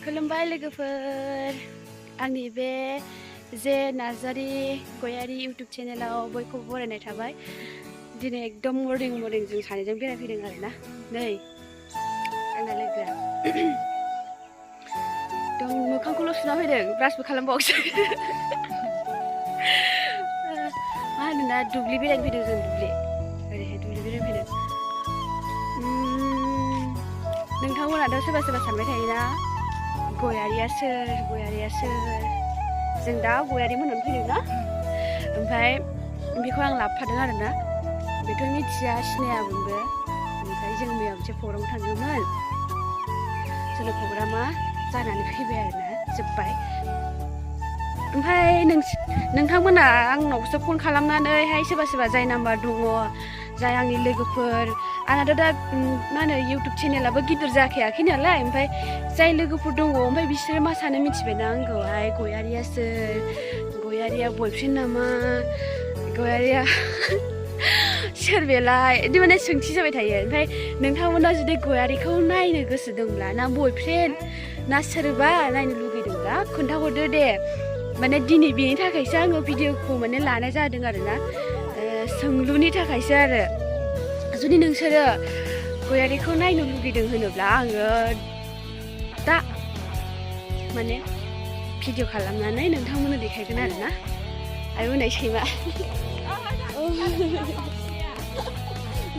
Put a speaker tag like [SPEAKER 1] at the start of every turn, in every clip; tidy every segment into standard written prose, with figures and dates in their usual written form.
[SPEAKER 1] खुलुमबाय लोगोफोर आंनि बे जे नार्जारी गयारी यूट्यूब चेनेलाव बयखौबो बरायनाय थाबाय। दिनै एकदम मर्निं जों सानैजों बेरायफैदों आरोना। नै आंना लोगोआ एकदम मोखांखौल' सुना फैदों, ब्रासबो खालामबावाखै। मा होनोना दुब्लि बेरायनो फैदों जों, दुब्लि ओरैहाय दुब्लि बेरायनो फैदों। नोंथांमोनाथ' सोरबा सानबाय थायोना गयारिया सोर जों दा गयारि मोननानै फैदों ना। ओमफ्राय बेखौ आं लाबोफादों आरोना। बेथ' मिथिया सिनायामोनबो। ओमफ्राय जों मैया मोनसे प्रग्राम थांदोंमोन, जोंना प्रग्रामा जानानै फैबाय आरोना, जोब्बाय। ओमफ्राय नोंथांमोना आंनावसो फन खालामनानैहाय सोरबा जाय नाम्बार दङ, जाय आंनि लोगोफोर, आंनाथ' दा मा होनो इउटुब चेनेलाबो गिदिर जाखायाखै नालाय। ओमफ्राय जाय लोगोफोर दङ, ओमफ्राय बिसोरो मा सानो मिथिबायना आंखौहाय, गयारिया सोर, गयारिया बयफ्रेन्ड नामा, गयारिया सोर बेलाय, बिदि माने सोंथि जाबाय थायो। ओमफ्राय नोंथांमोना जुदि गयारिखौ नायनो गोसो दंब्ला, ना बयफ्रेन्ड ना सोरबा नायनो लुगैदोंब्ला खोन्थाहरदो दे। माने दिनै बेनि थाखायसो आङो भिडिअखौ माने लानाय जादों आरोना, सोंलुनि थाखायसो आरो। जुदि नोंसोरो गयारिखौ नायनो लुगैदों होनोब्ला आङो दा माने भिडिअ खालामनानै नोंथांमोननो देखायगोन आरोना। आरो उनाव सैमा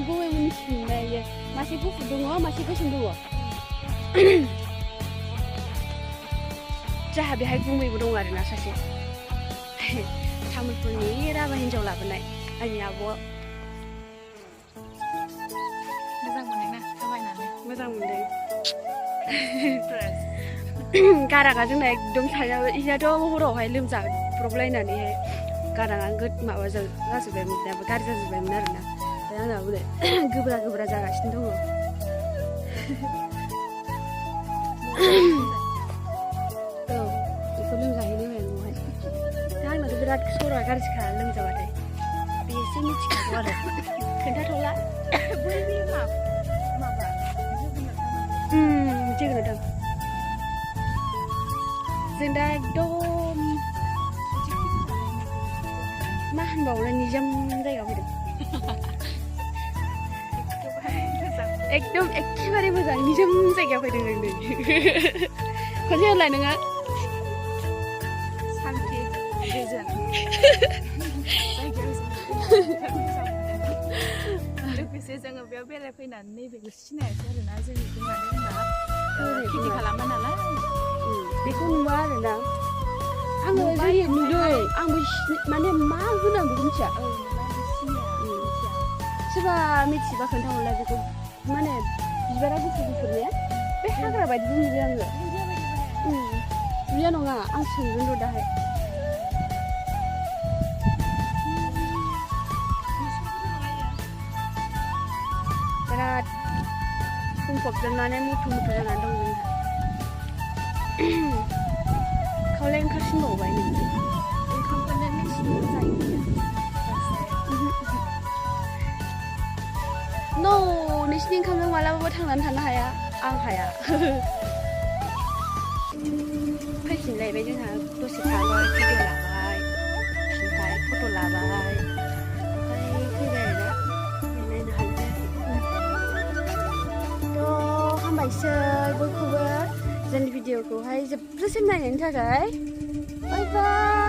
[SPEAKER 1] गयमोननि सैमाया मासे गुफुर दङ, मासे गोसोम दङ। जाहा बेहाय गुमैबो दं आरोना सासे, तामुलपुरनि राभा हिन्जाव लाबोनाय आंनि आब'। मोजां मोनदोंना थाबायनानै? मोजां मोनदों। गाराङा जोंना एकदम सायाव, इयाथ' हरावहाय लोमजाब्रबलायनानैहाय गाराङा माबा जाजोब्बायमोन, दाबो गाज्रि जाजोब्बायमोन आरोना। ओमफ्राय आंनाबो गोब्रा जागासिनो दङ। औ, बेखौ लोमजाहैनो होबाय न'आवहाय। दा आंनाथ' बिराद सर'आ गाज्रिखा लोमजाबाथाय, बे एसे मिथिखागौ आरो खोन्थाथ'ला। जोगोनार दं। जों दा एकदम मा होनबावनो, निजोम जायगायाव फैदों। एकदम एखेबारे मोजां निजोम जायगायाव फैदों जों नै। खनसे होनलाय नोङो सान्थि गोजोन लोगोसे जोङो बेयाव बेरायफैनानै नैबेखौ सिनायासै आरोना। जोंनिखौ मानो होनबा खेथि खालामा नालाय बेखौ नुवा आरोना। आङो जायो नुदों, आंबो माने मा होनो आं बेखौ मिथिया। सोरबा मिथिबा खोन्थाहरलाय बेखौ। माने बिबारा गुफुर ने, बे हाग्रा बायदिबो नुदों आङो। नुया नङा, आं सोंगोन र' दाहाय। बिराद बुंफबजोबनानै मुथु जानानै दं जोंहा। खावलाय ओंखारसिनबावबाय नोंजों। ओंखामखौनो मेसिनजों जायो। न' नोंसिनि ओंखामजों मालाबाबो थांनानै थानो हाया, आं हाया। फैफिनलायबाय जोंहा, दसे थाबाय, भिडिअ लाबाय, ओमफ्राय फट' लाबाय, ओमफ्राय फैबाय आरोना। नायनो हानाय थ' हामबायसै बयखौबो जोंनि भिडिअखौहाय जोबजासिम नायनायनि थाखाय। बाय बाय।